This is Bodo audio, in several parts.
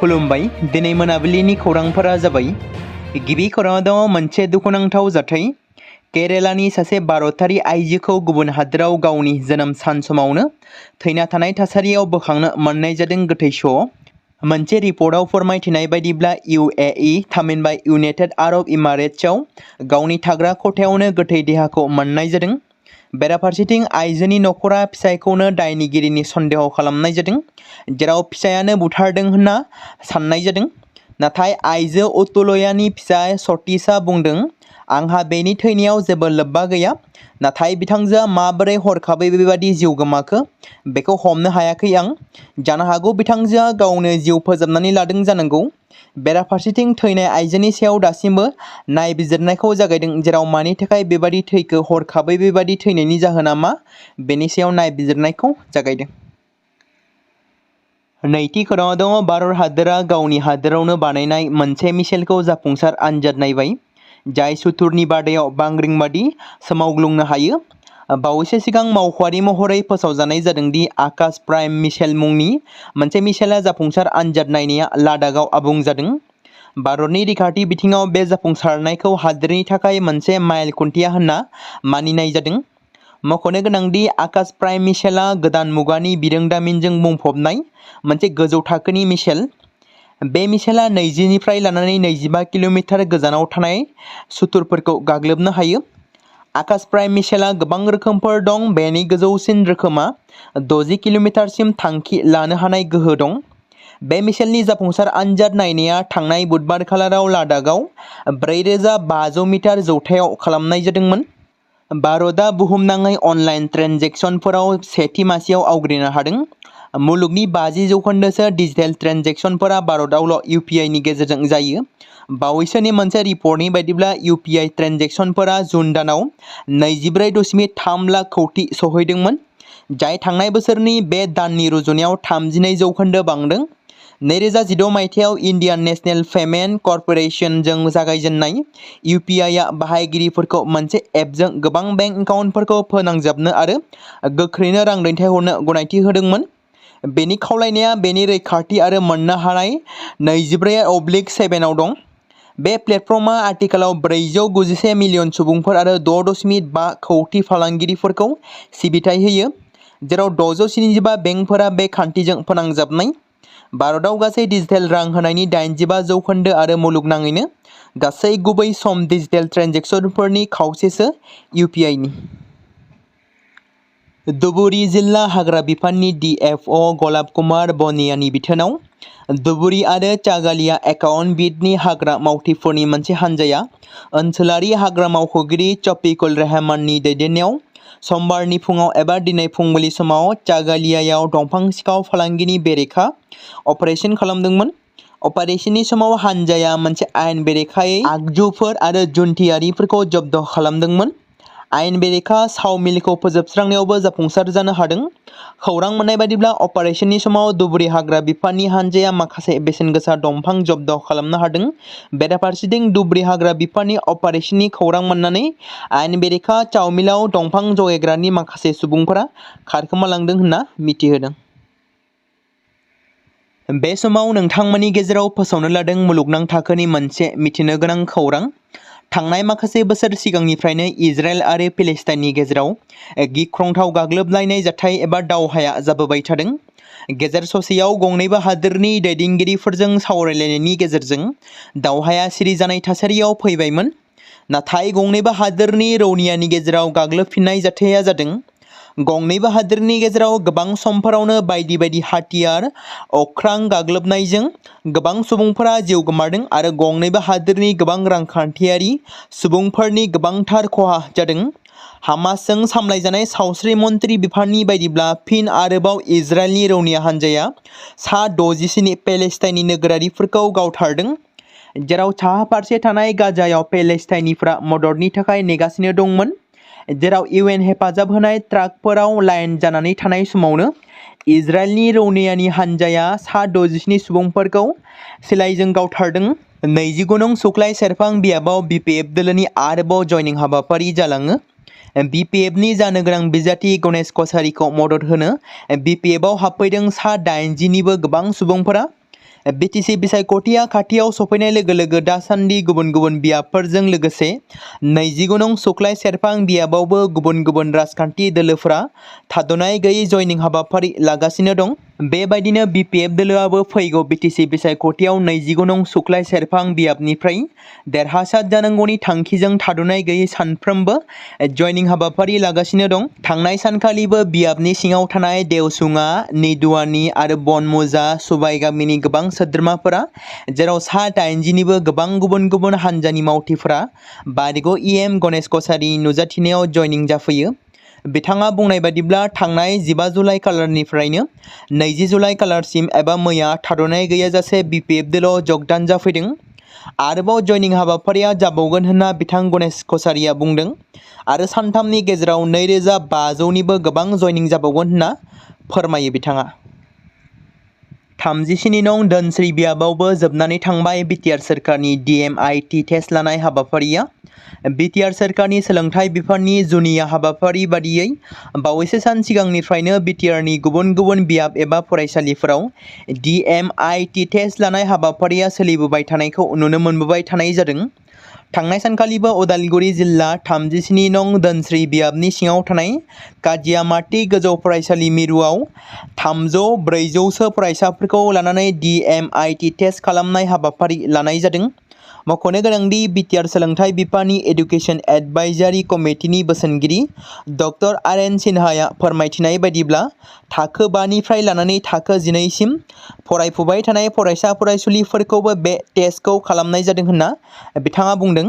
खुलुमबाय दिनै मोनाबिलिनि खौरांफोरा जाबाय गिबि खौराङाव मोनसे दुखुनांथाव जाथाय केरेलानि सासे भारतारि आइजोखौ गुबुन हादोराव गावनि जोनोम सान समावनो थैना थानाय थासारियाव बोखांनो मोननाय जादों गोथै स' मोनसे रिपर्टआव फोरमायथिनाय बायदिब्ला UAE थामहिनबा इउनाइटेड आरब इमारेट्सआव गावनि थाग्रा खथायावनो गोथै देहाखौ मोननाय जादों। बेराफारसेथिं आइजोनि नखरा फिसायखौनो दायनिगिरिनि सन्देह खालामनाय जादों, जेराव फिसायानो बुथारदों होनना साननाय जादों। नाथाय आइजो अतुलयानि फिसाय सतीशआ बुंदों, आंहा बेनि थैनायाव जेबो लोब्बा गैया। नाथाय बिथांजोआ माबोरै हरखाबै बेबादि जिउ गोमाखो बेखौ हमनो हायाखै आं। जानो हागौ बिथांजोआ गावनो जिउ फोजोबनानै लादों जानांगौ। बेराफारसेथिं थैनाय आइजोनि सायाव दासिमबो नायबिजिरनायखौ जागायदों, जेराव मानि थाखाय बेबादि थैखो, हरखाबै बेबादि थैनायनि जाहोना मा, बेनि सायाव नायबिजिरनायखौ जागायदों। नैथि खौराङाव दङ भारत हादोरा गावनि हादोरावनो बानायनाय मोनसे मिसाइलखौ जाफुंसार आनजाद नायबाय, जाय सुथुरनि बादायाव बांग्रिं बादि सोमावग्लुंनो हायो। बावैसो सिगां मावख'आरि महरै फोसावजानाय जादों दि आकाश प्राइम मिसाइल मुंनि मोनसे मिसाइला जाफुंसार आनजाद नायनाया लादाखआव आबुं जादों। भारतनि रैखाथि बिथिङाव बे जाफुंसारनायखौ हादोरनि थाखाय मोनसे माइल खुन्थिया होनना मानिनाय जादों। मख'नो गोनांदि आकाश प्राइम मिसाइला गोदान मुगानि बिरोंदामिनजों बुंफबनाय मोनसे गोजौ थाखोनि मिसाइल। बे मिसाइला 20 निफ्राय लानानै 25 किल'मिटार गोजानाव थानाय सुथुरफोरखौ गाग्लोबनो हायो। आकाश प्राइम मिसाइला गोबां रोखोमफोर दं। बेनि गोजौसिन रोखोमा 60 किल'मिटारसिम थांखि लानो हानाय गोहो दं। बे मिसाइलनि जाफुंसार आनजाद नायनाया थांनाय बुधबार खालाराव लादाखआव 4500 मिटार जौथायाव खालामनाय जादोंमोन। भारतआ बुहुमनाङै अनलाइन ट्रेन्जेकसनफोराव सेथि मासियाव आवग्रिनो हादों। मुलुगनि 50% डिजिटेल ट्रेन्जेकसनफोरा भारतआवल' UPI नि गेजेरजों जायो। बावैसोनि मोनसे रिपर्टनि बायदिब्ला UPI ट्रेन्जेकसनफोरा जुन दानाव 24.3 लाख कौटि सौहैदोंमोन, जाय थांनाय बोसोरनि बे दाननि रुजुनायाव 32% बांदों। 2016 मायथाइयाव इन्डियान नेशनेल पेमेन्ट कर्प'रेसनजों जागायजेननाय UPI आ बाहायगिरिफोरखौ मोनसे एपजों गोबां बेंक एकाउन्टफोरखौ फोनांजाबनो आरो गोख्रैनो रां दैथायहरनो गनायथि होदोंमोन। बेनि खावलायनाया बेनि रैखाथि आरो मोननो हानाय 24/7 आव दं। बे प्लेटफर्मआ आथिखालाव 491 मिलियन सुबुंफोर आरो 6.5 कौटि फालांगिरिफोरखौ सिबिथाय होयो, जेराव 675 बेंकफोरा बे खान्थिजों फोनांजाबनाय। भारतआव गासै डिजिटेल रां होनायनि 85% आरो मुलुगनाङैनो गासै गुबै सम डिजिटेल ट्रेन्जेकसनफोरनि खावसेसो UPI नि। धुबुरी जिल्ला हाग्रा बिफाननि DFO गलाब कुमार बनियानि बिथोनाव धुबुरी आरो चागालिया एकाउन्टबिटनि हाग्रा मावथिफोरनि मोनसे हानजाया ओनसोलारि हाग्रा मावख'गिरि शफिकुल रहमाननि दैदेननायाव समबारनि फुङाव एबा दिनै फुंबिलि समाव चागालियायाव दंफां सिखाव फालांगिनि बेरेखा अपारेशन खालामदोंमोन। अपारेशननि समाव हानजाया मोनसे आयेन बेरेखायै आगजुफोर आरो जुन्थियारिफोरखौ जब्द खालामदोंमोन। आयेन बेरेखा सावमिलखौ फोजोबस्रांनायावबो जाफुंसार जानो हादों। खौरां मोननाय बायदिब्ला अपारेशननि समाव धुबुरी हाग्रा बिफाननि हानजाया माखासे बेसेनगोसा दंफां जब्द खालामनो हादों। बेराफारसेथिं धुबुरी हाग्रा बिफाननि अपारेशननि खौरां मोननानै आयेन बेरेखा सावमिलाव दंफां जगायग्रानि माखासे सुबुंफोरा खारखोमालांदों होनना मिथिहोदों। बे समाव नोंथांमोननि गेजेराव फोसावनो लादों मुलुगनां थाखोनि मोनसे मिथिनो गोनां खौरां। थांनाय माखासे बोसोर सिगांनिफ्रायनो इजराइल आरो पेलेस्टाइननि गेजेराव गिख्रंथाव गाग्लोबलायनाय जाथाय एबा दावहाया जाबोबाय थादों। गेजेर ससेयाव गंनैबो हादोरनि दैदेनगिरिफोरजों सावरायलायनायनि गेजेरजों दावहाया सिरि जानाय थासारियाव फैबायमोन। नाथाय गंनैबो हादोरनि रौनियानि गेजेराव गाग्लोबफिननाय जाथाया जादों। गंनैबो हादोरनि गेजेराव गोबां समफोरावनो बायदि बायदि हाथियार अख्रां गाग्लोबनायजों गोबां सुबुंफोरा जिउ गोमादों आरो गंनैबो हादोरनि गोबां रांखान्थियारि सुबुंफोरनि गोबांथार खहा जादों। हामासजों सामलायजानाय सावस्रि मन्थ्रि बिफाननि बायदिब्ला फिन आरोबाव इजराइलनि रौनिया हानजाया सा 67 पेलेस्टाइनी नोगोरारिफोरखौ गावथारदों, जेराव साहा फारसे थानाय गाजायाव पेलेस्टाइनीफोरा मददनि थाखाय नेगासिनो दंमोन, जेराव UN हेफाजाब होनाय ट्राकफोराव लाइन जानानै थानाय समावनो इजराइलनि रौनियानि हानजाया सा 67 सुबुंफोरखौ सिलाइजों गावथारदों। 29 नं सुख्लाय सेरफां बियाबाव BPF दोलोनि आरोबाव जयनिं हाबाफारि जालाङो। BPFनि जानो गोनां बिजाथि गणेश कछारीखौ मदद होनो BPFआव हाबफैदों सा 80 निबो गोबां सुबुंफोरा। BTC बिसायख'थिया खाथियाव सफैनाय लोगो लोगो दासान्दि गुबुन गुबुन बियाबफोरजों लोगोसे 29 नं सुख्लाय सेरफां बियाबावबो गुबुन गुबुन राजखान्थि दोलोफोरा थाद'नाय गैयै जयनिं हाबाफारि लागासिनो दं। बेबायदिनो BPF दोलोआबो फैगौ BTC बिसायख'थियाव 29 नं सुख्लाय सेरफां बियाबनिफ्राय देरहासार जानांगौनि थांखिजों थाद'नाय गैयै सानफ्रोमबो जयनिं हाबाफारि लागासिनो दं। थांनाय सानखालिबो बियाबनि सिङाव थानाय देवसुङा, निदुवानी आरो बनमुजा सुबाइ गामिनि गोबां सोद्रोमाफोरा, जेराव सा 80निबो गोबां गुबुन गुबुन हान्जानि मावथिफोरा बारिग' EM गणेश कछारीनि नुजाथिनायाव जयनिं जाफैयो। बिथाङा बुंनाय बादिब्ला थांनाय 15 जुलाइ खालारनिफ्रायनो 20 जुलाइ खालारसिम एबा मैया थाद'नाय गैयाजासे BPF दोलोआव जगदान जाफैदों। आरोबाव जयनिं हाबाफारिया जाबावगोन होनना बिथां गणेश कछारीया बुंदों आरो सानथामनि गेजेराव 2500निबो गोबां जयनिं जाबावगोन होनना फोरमायो बिथाङा। 37 नं धोनस्री बियाबावबो जोबनानै थांबाय BTR सोरखारनि DMIT टेस्ट लानाय हाबाफारिया। BTR सोरखारनि सोलोंथाइ बिफाननि जुनिया हाबाफारि बादियै बावैसो सान सिगांनिफ्रायनो BTRनि गुबुन गुबुन बियाब एबा फरायसालिफोराव DMIT टेस्ट लानाय हाबाफारिया सोलिबोबाय थानायखौ नुनो मोनबोबाय थानाय जादों। थांनाय सानखालिबो उदालगुरि जिल्ला 37 नं धोनस्री बियाबनि सिङाव थानाय काजियामाटी गोजौ फरायसालि मिरुआव 300-400सो फरायसाफोरखौ लानानै DMIT टेस्ट खालामनाय हाबाफारि लानाय जादों। मख'नो गोनांदि BTR सोलोंथाइ बिफाननि एडुकेशन एडभाइजारि कमिटिनि बोसोनगिरि डक्टर RN सिन्हाया फोरमायथिनाय बायदिब्ला थाखो 5 निफ्राय लानानै थाखो 11 सिम फरायफुबाय थानाय फरायसा फरायसुलिफोरखौबो बे टेस्टखौ खालामनाय जादों होनना बिथाङा बुंदों।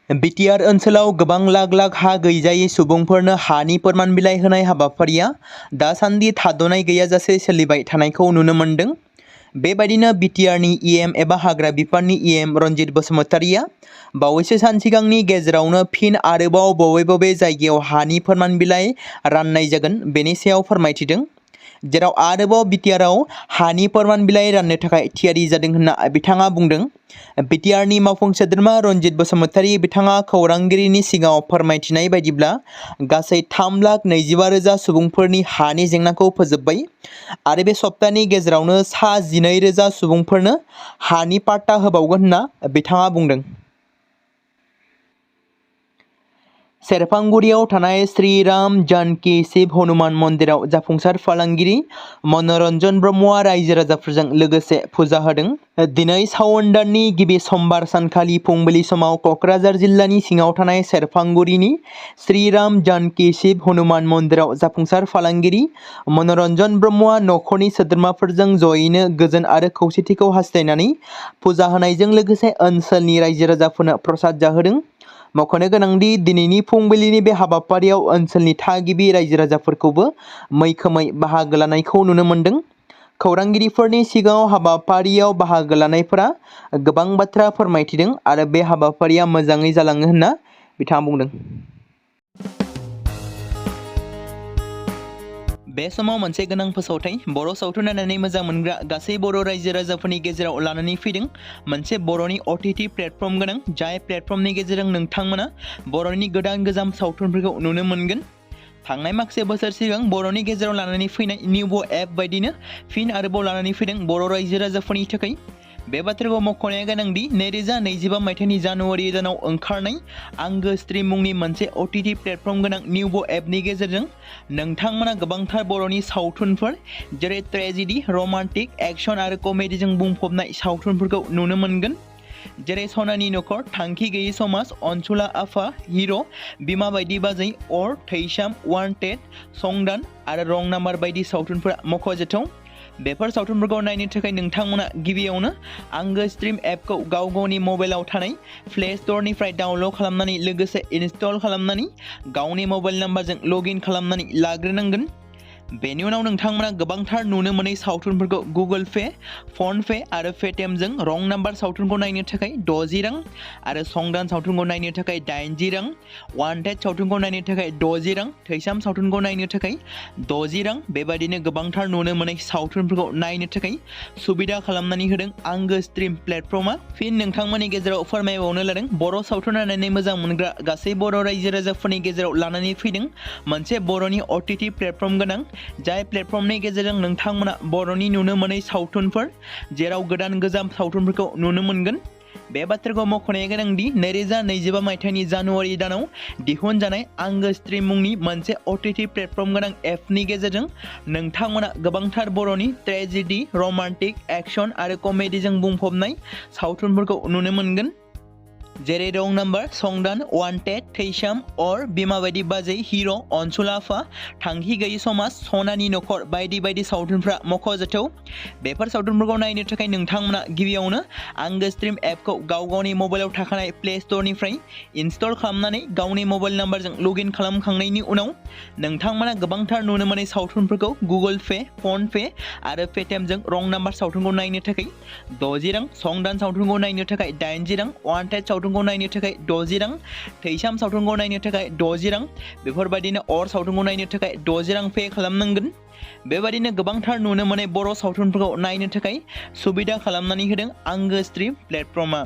BTR ओनसोलाव गोबां लाख लाख हा गैजायै सुबुंफोरनो हानि फोरमान बिलाइ होनाय हाबाफारिया दासान्दि थाद'नाय गैयाजासे सोलिबाय थानायखौ नुनो मोनदों। बेबायदिनो BTRनि EM एबा हाग्रा बिफाननि EM रनजित बसुमतारीया बावैसो सान सिगांनि गेजेरावनो फिन आरोबाव बबे बबे जायगायाव हानि फोरमान बिलाइ राननाय जागोन बेनि सायाव फोरमायथिदों, जेराव आरोबाव BTRआव हानि फोरमान बिलाइ राननो थाखाय थियारि जादों होनना बिथाङा बुंदों। BTRनि मावफुं सोद्रोमा रनजित बसुमतारी बिथाङा खौरांगिरिनि सिगाङाव फोरमायथिनाय बायदिब्ला गासै 3,25,000 सुबुंफोरनि हानि जेंनाखौ फोजोबबाय आरो बे सप्तानि गेजेरावनो सा 12,000 सुबुंफोरनो हानि पाट्टा होबावगोन होनना बिथाङा बुंदों। सेरफांगुरियाव थानाय श्रीराम जानकी शिव हनुमान मन्दिराव जाफुंसार फालांगिरि मनरन्जन ब्रह्मआ रायजो राजाफोरजों लोगोसे फुजा होदों। दिनै सावन दाननि गिबि समबार सानखालि फुंबिलि समाव क'क्राझार जिल्लानि सिङाव थानाय सेरफांगुरिनि श्रीराम जानकी शिव हनुमान मन्दिराव जाफुंसार फालांगिरि मनरन्जन ब्रह्मआ न'खरनि सोद्रोमाफोरजों जयैनो गोजोन आरो खौसेथिखौ हास्थायनानै फुजा होनायजों लोगोसे ओनसोलनि रायजो राजाफोरनो प्रसाद जाहोदों। मख'नो गोनांदि दिनैनि फुंबिलिनि बे हाबाफारियाव ओनसोलनि थागिबि रायजो राजाफोरखौबो मैखोमै बाहागो लानायखौ नुनो मोन्दों। खौरांगिरिफोरनि सिगाङाव हाबाफारियाव बाहागो लानायफोरा गोबां बाथ्रा फोरमायथिदों आरो बे हाबाफारिया मोजाङै जालाङो होनना बिथाङा बुंदों। बे समाव मोनसे गोनां फोसावथाय बर' सावथुन नायनानै मोजां मोनग्रा गासै बर' रायजो राजाफोरनि गेजेराव लानानै फैदों मोनसे बर'नि OTT प्लेटफर्म गोनां, जाय प्लेटफर्मनि गेजेरजों नोंथांमोना बर'नि गोदान गोजाम सावथुनफोरखौ नुनो मोनगोन। थांनाय माखासे बोसोर सिगां बर'नि गेजेराव लानानै फैनाय निउबो एप बायदिनो फिन आरोबाव लानानै फैदों बर' रायजो राजाफोरनि थाखाय। बे बाथ्राखौ मख'नाया गोनांदि 2025 मायथाइनि जानुवारि दानाव ओंखारनाय आंगो स्ट्रिम मुंनि मोनसे OTT प्लेटफर्म गोनां निउबो एपनि गेजेरजों नोंथांमोना गोबांथार बर'नि सावथुनफोर जेरै ट्रेजेडि, रमान्टिक, एक्सन आरो कमेडिजों बुंफबनाय सावथुनफोरखौ नुनो मोनगोन। जेरै सनानि नखर, थांखि गैयै समाज, अनसुला आफा, हिर', बिमा बायदि बाजै, अर, थैसाम, वान्टेड, संदान आरो रं नाम्बार बायदि सावथुनफोरा मख'जाथाव। बेफोर सावथुनफोरखौ नायनो थाखाय नोंथांमोना गिबियावनो आंगो स्ट्रिम एपखौ गाव गावनि मबाइलाव थानाय प्ले स्ट'रनिफ्राय डाउनल'ड खालामनानै लोगोसे इनस्टल खालामनानै गावनि मबाइल नाम्बारजों लगइन खालामनानै लाग्रोनांगोन। बेनि उनाव नोंथांमोना गोबांथार नुनो मोनै सावथुनफोरखौ गुगोल पे, फन पे आरो पेटिएमजों रं नाम्बार सावथुनखौ नायनो थाखाय 60 रां आरो संदान सावथुनखौ नायनो थाखाय 80 रां, वान्टेड सावथुनखौ नायनो थाखाय 60 रां, थैसाम सावथुनखौ नायनो थाखाय 60 रां बेबायदिनो गोबांथार नुनो मोनै सावथुनफोरखौ नायनो थाखाय सुबिदा खालामनानै होदों आंगो स्ट्रिम प्लेटफर्मा। फिन नोंथांमोननि गेजेराव फोरमायबावनो लादों बर' सावथुन नायनानै मोजां मोनग्रा गासै बर' रायजो राजाफोरनि गेजेराव लानानै फैदों मोनसे बर'नि OTT प्लेटफर्म गोनां जाय प्लेटफर्मनि गेजेरजों नोंथांमोना बर'नि नुनो मोनै सावथुनफोर जेराव गोदान गोजाम सावथुनफोरखौ नुनो मोनगोन। बे बाथ्राखौ मख'नाया गोनांदि 2025 मायथाइनि जानुवारि दानाव दिहुनजानाय आंगो स्ट्रिम मुंनि मोनसे OTT प्लेटफर्म गोनां एपनि गेजेरजों नोंथांमोना गोबांथार बर'नि ट्रेजेडी, रमान्टिक, एक्शन आरो कमेडीजों बुंफबनाय सावथुनफोरखौ नुनो मोनगोन। जेरै रं नाम्बार, संदान, वान्टेड, थैसाम, अर, बिमा बायदि बाजै, हिर', अनसुला आफा, थांखि गैयै समाज, सनानि नखर बायदि बायदि सावथुनफ्रा मख'जाथाव। बेफोर सावथुनफोरखौ नायनो थाखाय नोंथांमोना गिबियावनो आंगो स्ट्रिम एपखौ गावनि मबाइलाव थाखानाय प्ले स्ट'रनिफ्राय इनस्टल खालामनानै गावनि मबाइल नाम्बारजों लगइन खालामखांनायनि उनाव नोंथांमोना गोबांथार नुनो मोनै सावथुनफोरखौ गुगोल पे, फन पे आरो पेटिएमजों रं नाम्बार सावथुनखौ नायनो थाखाय 60 रां, संदान सावथुनखौ नायनो थाखाय 80 रां, वान्टेड सावथुनखौ नायनो थाखाय 60 रां, थैसाम सावथुनखौ नायनो थाखाय 60 रां, बेफोरबायदिनो अर सावथुनखौ नायनो थाखाय 60 रां पे खालामनांगोन। बेबायदिनो गोबांथार नुनो मोनै बर' सावथुनफोरखौ नायनो थाखाय सुबिदा खालामनानै होदों आंगो स्ट्रिम प्लेटफर्मआ।